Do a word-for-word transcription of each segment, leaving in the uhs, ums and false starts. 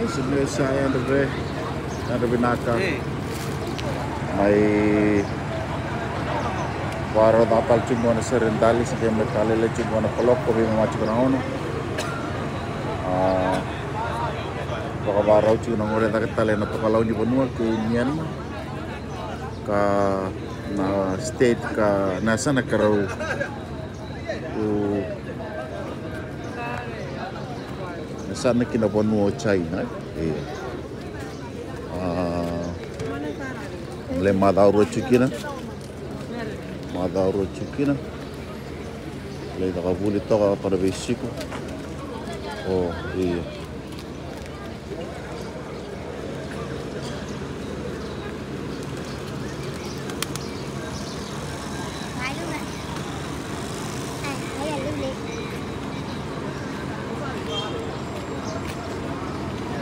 Simi sa yadra vei, yadra vinaka. Mai vakarau caka tale tiko na sere dali, sa qai mai talele tiko na kaloko, veimama tiko na gauna. A, vakavakarau tiko na gole cake tale na tokalau ni vanua kei Myanmar. Ka na state ka na yasana ka rau u yasana ki na vanua o China. Ia. A, lai macawa rua tiko kina. Macawa rua tiko kina. Lai caka vuli toka, toka na veisiko. O, ia.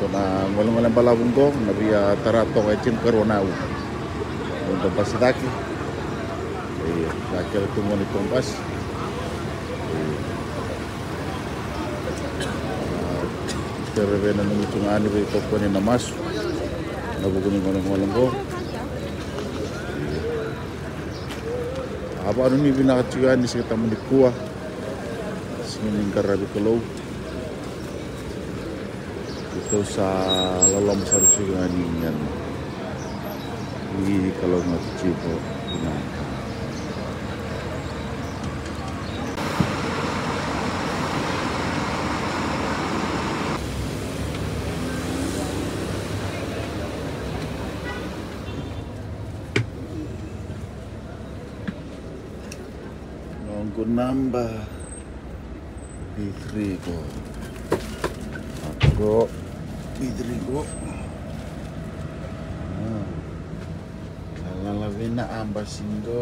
Ko na golegole balavu qo, na via tara toka e tinikarua na aua. Dau basi cake. Ia, sa kele tu qo ni dau basi. Ia. Tere vei na nanumi tu ga ni veitokoni na masu. Na vuku ni golegole qo. A vakananumi vinaka tiko yani siga tabu nikua. Siga ni qaravi Kalou. Keitou sa loloma sara tiko yani yani. Ni Kalou na tiko vinaka. Noqu naba B three qo. Qo B three qo. Lala vina a basi qo.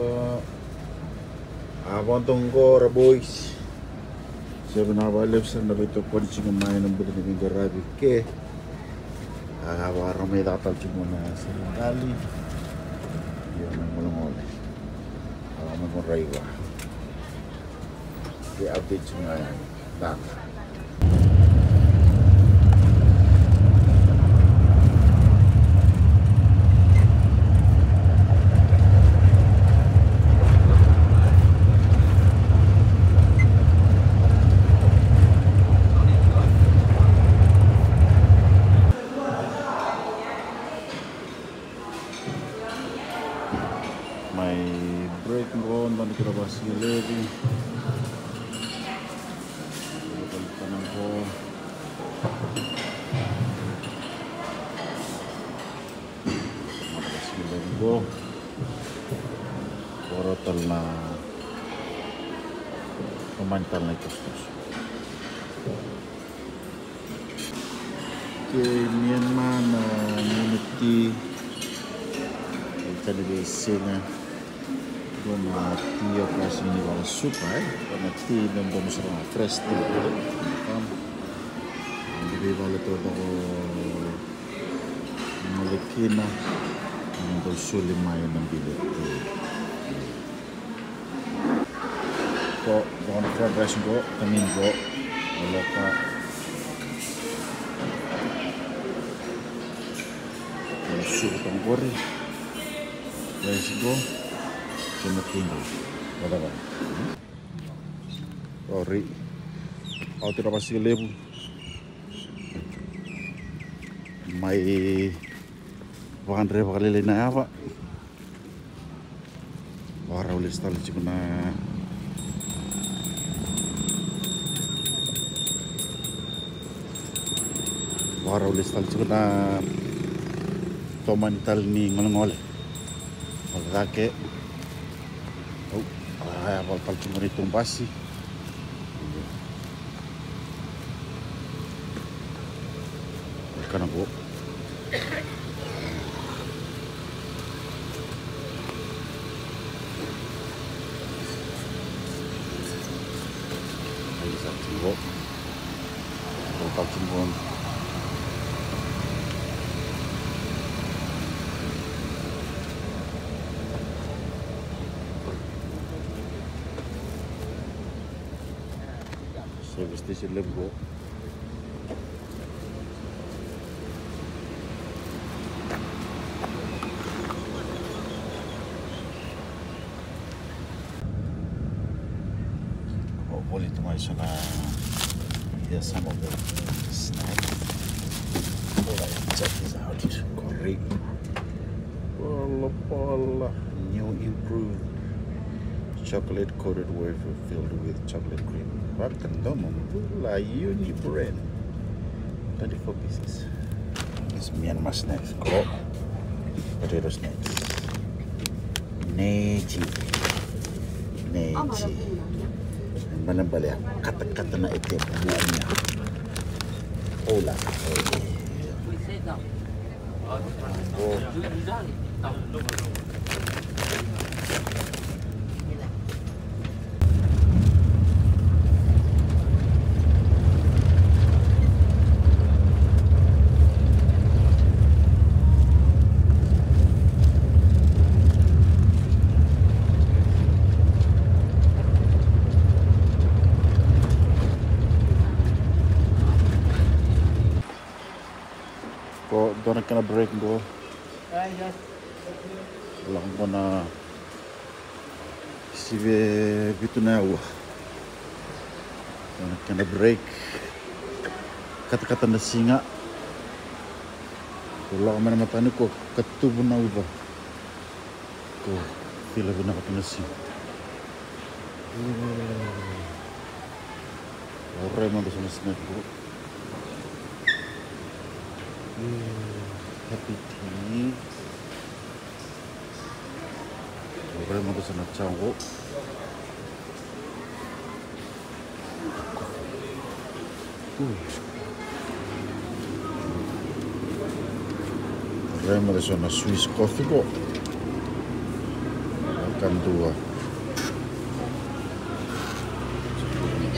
A vodo qo ra boys. Sa vinaka vakalevu sara na veitokoni tiko mai na bula ni veiqaravi ke. A vakarau mai caka tale tiko na sere dali. Ia na golegole. A mai ko raiva. Ke update tiko mai. Dana. Mai break qo, dua na kena vakasigalevu. Kana qo. Vakasigalevu qo. Ora tale na, tomani tale na itosotoso. Ke Myanmar na gunu ti, e ka ni veisiga. Dua na ti o ka sega ni vakasuka, e? Dua na ti me bomu sara ga fresh ti, e? Ni veivale taucoko gole kina, ni dau soli mai na bile ti. Ko, ko na fried rice qo, tamini qo, na loka. Ko na supu qori. Rice qo, kei na ti qo. Vata vata. Ori. Au tira vakasigalevu. Mai vakadre vakalailai na yava. Vakarau lesu tale tiko na, vakarau lesu tale tiko na tomani tale ni golegole. Vakacake. Au, a, a, vale tale tiko na itubasi. Kana qo. Ai, sa tiko. Ko ka tiko. Service station levu qo. Mai so na, yeah, some of the snacks. All right, check this out. Great. Bola, bola. New improved chocolate coated wafer filled with chocolate cream. Vakadodonu, bula, Uni brand. Twenty-four pieces. This Myanmar snacks. Ko. Potato snacks. Neji. Neji. Balebale ya. Katakata na ete bunya. Ola. Ko dua na kena break qo. Lako qo na sivi vitu na aua. Dua na kena break. Katakata na siga. Ko lako mai na matani ko katuvu na uca. Ko cila vinaka tu na siga. Orai mada so na snack qo. Happy tea. Orai mada so na chow qo. Orai mada so na Swiss coffee qo. Vakadua.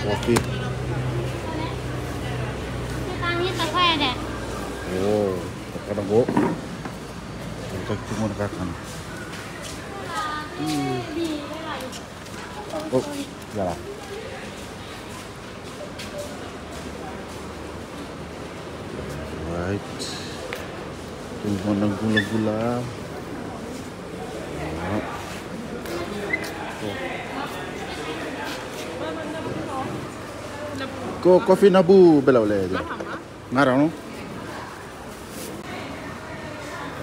Coffee. O, kakana qo. Kakana qo. O, ya la. Right. Tuvana gulagula. Ko kofi na bu bela wale. Ngara no.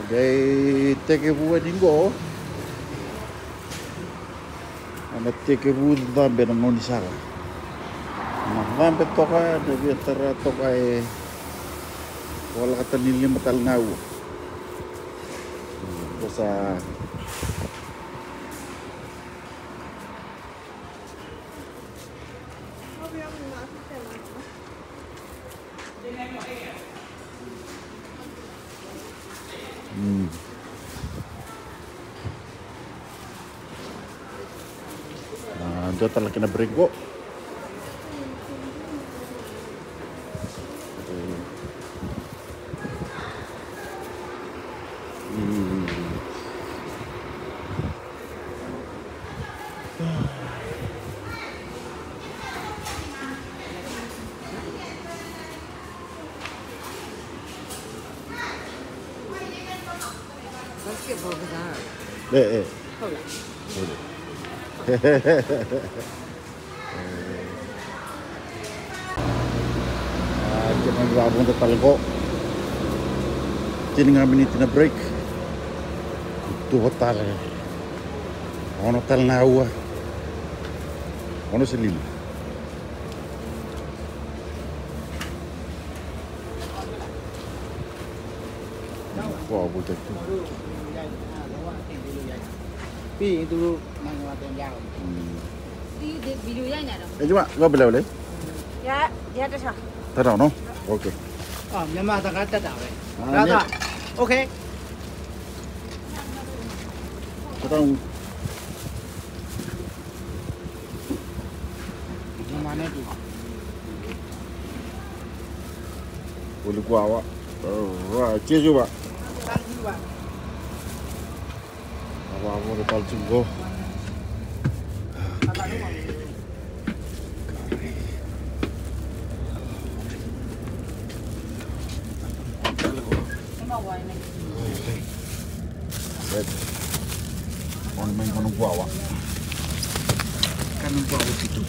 Qai tekivu yani qo. Ena tekivu cabe na gaunisala. Na cabe toka, na via tara toka e volaka tani lima tale na aua. Ko sa Dua tale kena break qo. E, e. Kena vakavuda tale qo. Tini ga miniti na break. Tuva tale. Ono tale na aua. Ono se lima. Kua vuta tu. Pi dulu. E cuma, kau bela wale. Ya, ya dah sah. Tadau no? Oke. Oke. Tadau. Mana tu? Boleh gua awak. Alright, cheers juga. Apa apa udah tahu juga. Right. Ono mai qo na guawa. Ka na guawa tu.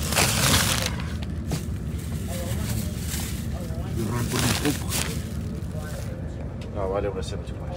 Ah, vale, vale, sema tiko mai.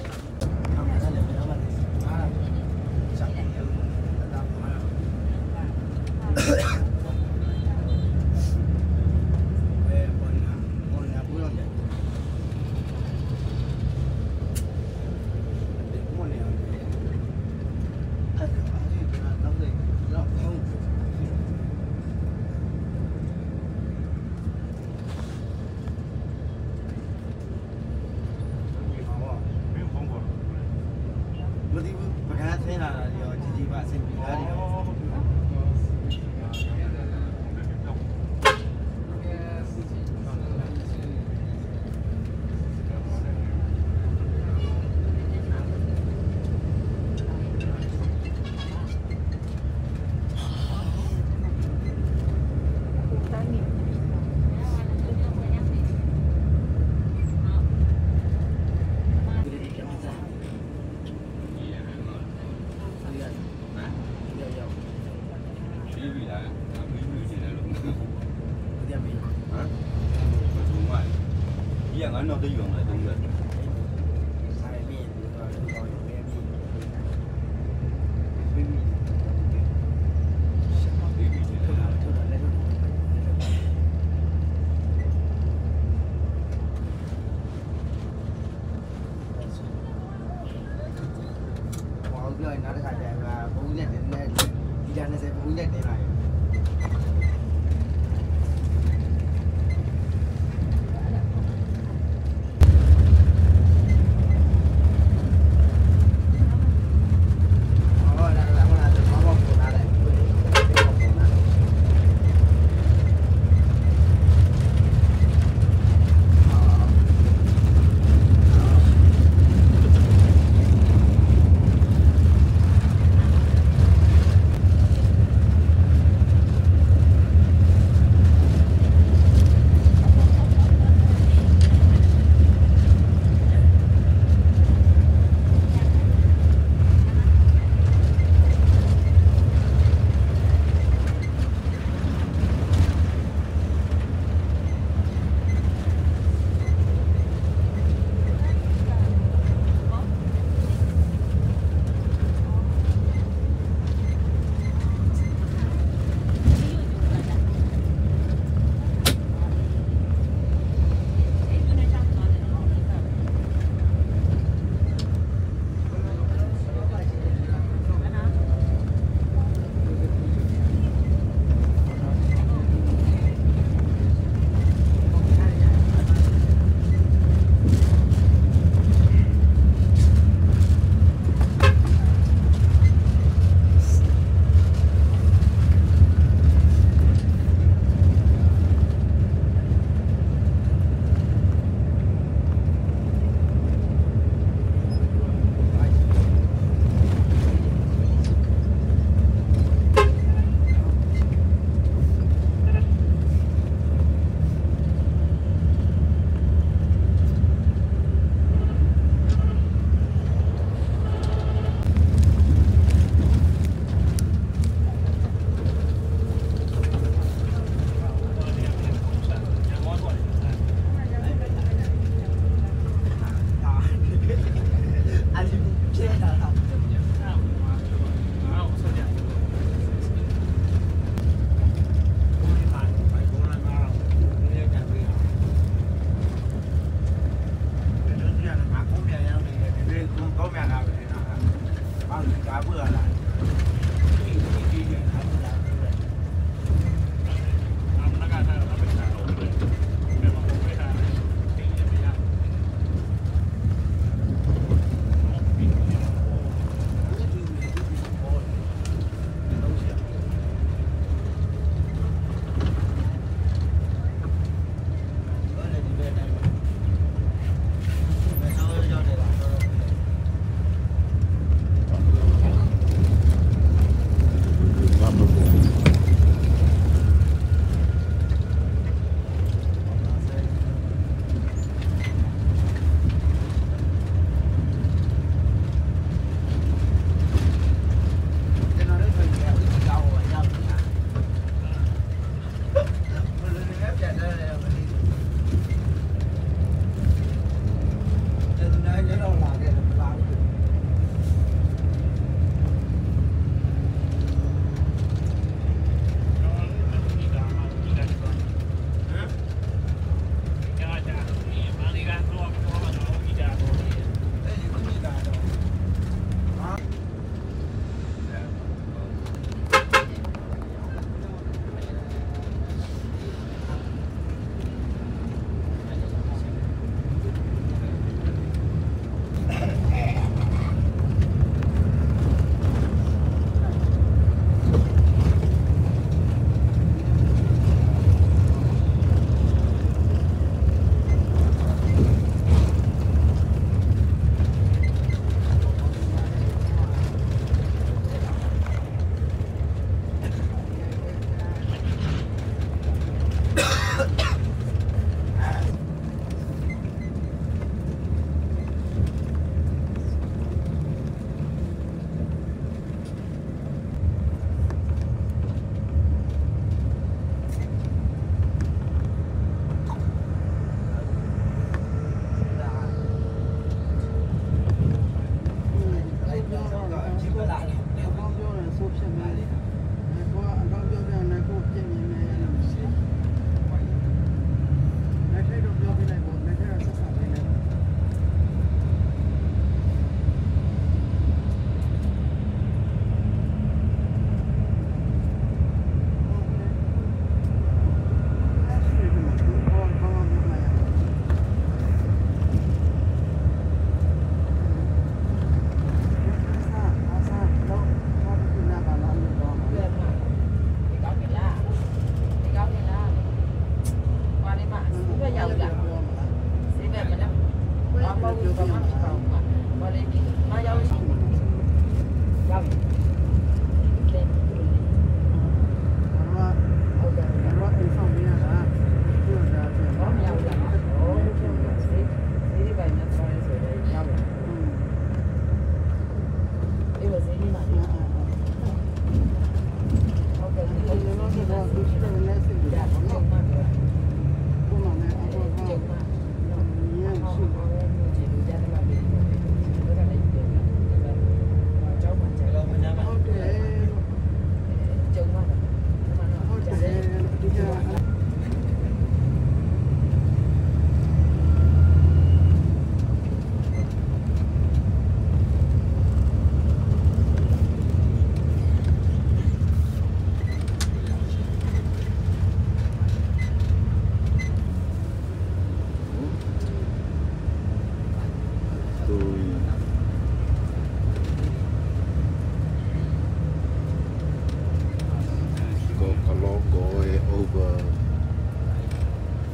Ko Kaloko e over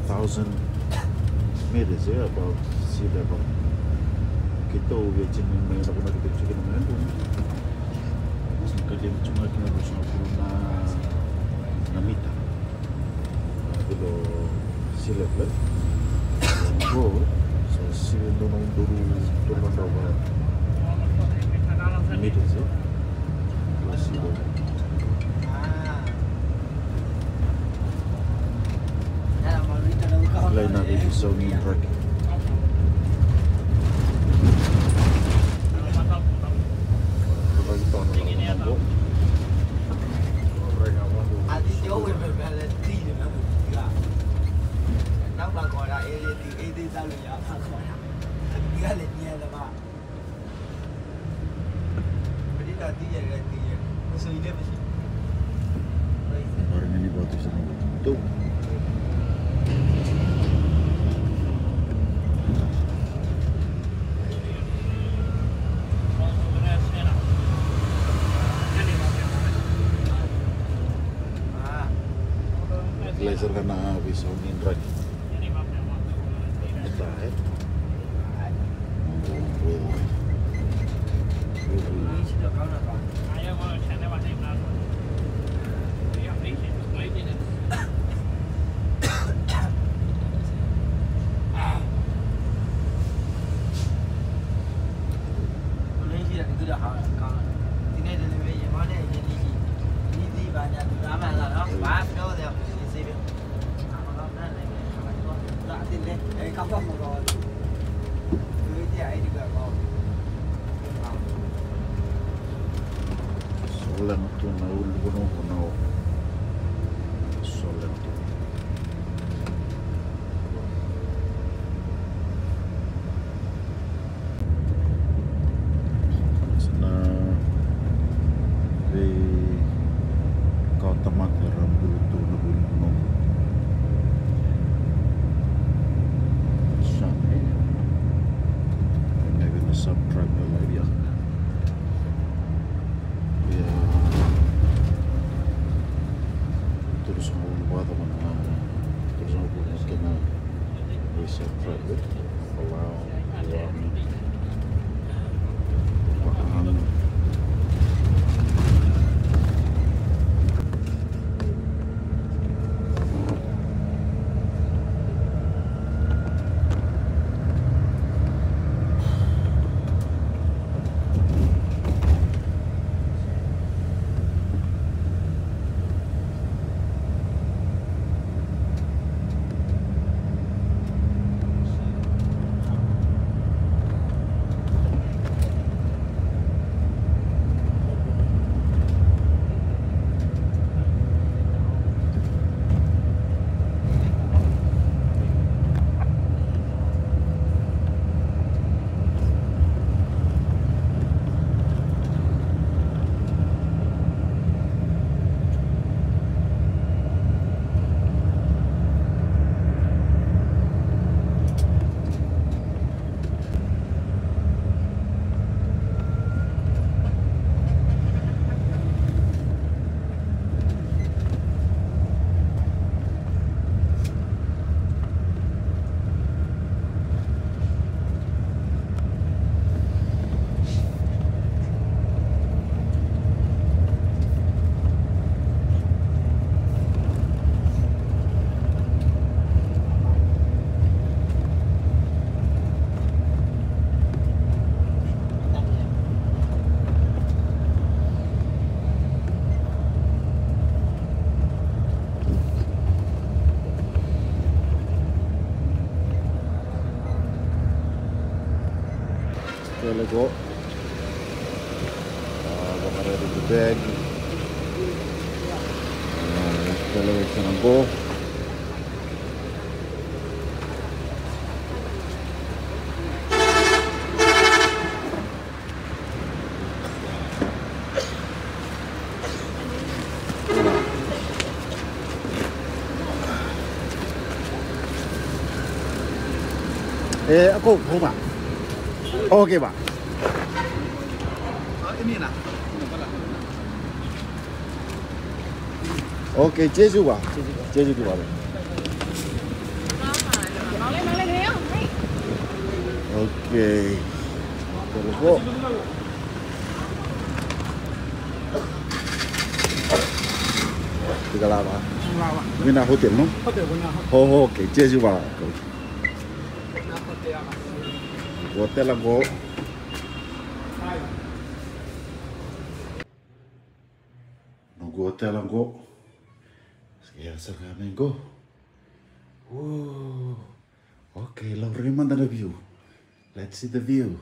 thousand meters, e, above sea level. Keitou via tini mai na vanua keitou tiko kina mai na dua. Sa ka lima tu ga kina ruasagavulu na, na mita. Below sea level, e? Qo sa sivi dua na udolu tolu na drau va meters, e? Below sea level. Lai na veisau ni draki. Ora ni vatu sa na tu. Laser kana bisa unin raki. Kita, e. Solega tu na ulu vanua na o. Solega tu. Sa na veikawatamata era bula tu na vuli na noqu. Sa, e, e, me vei na subscribe la ia. Ia, tolusagavulu vakacaca na Tele qo. Ah, vakaraica tu bag. Ah, tele vei sana qo. E, ako, homa. Okay, ba. Okay, Jesu ba. Jesu ba. Okay. Terus, Bu. Tiga lava. Vina hotel, no? Hotel, vina hotel. Oh, okay. Jesu ba. Hotel qo. Noqu hotel qo. Ia sara ga mai qo. Ooh. Okay, laurai mada na view. Let's see the view.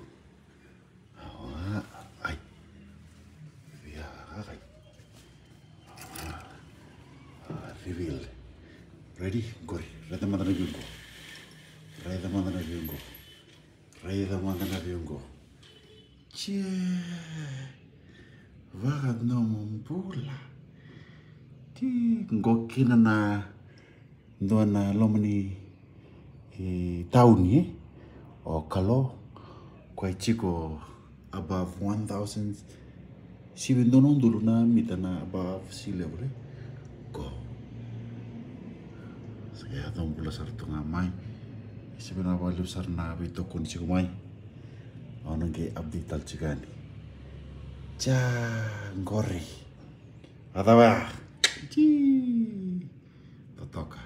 Awa, ai. Via, ai. Ah, reveal. Ready? Qori. Raica mada na view qo. Raica mada na view qo. Raica mada na view qo. Tse. Vakadomobula. Ti qo kina na dua na loma ni, e, tauni, e. O Kalo. Koya e tiko above one thousand, sivi dua na udolu na mita na above sea level, e. Ko. Sa qai yaco bula sara tu ga mai. Sa vinaka vakalevu sara na veitokoni tiko mai. Au na qai update tale tiko yani. Tsa qori. A cava ya? Ti. Totoka.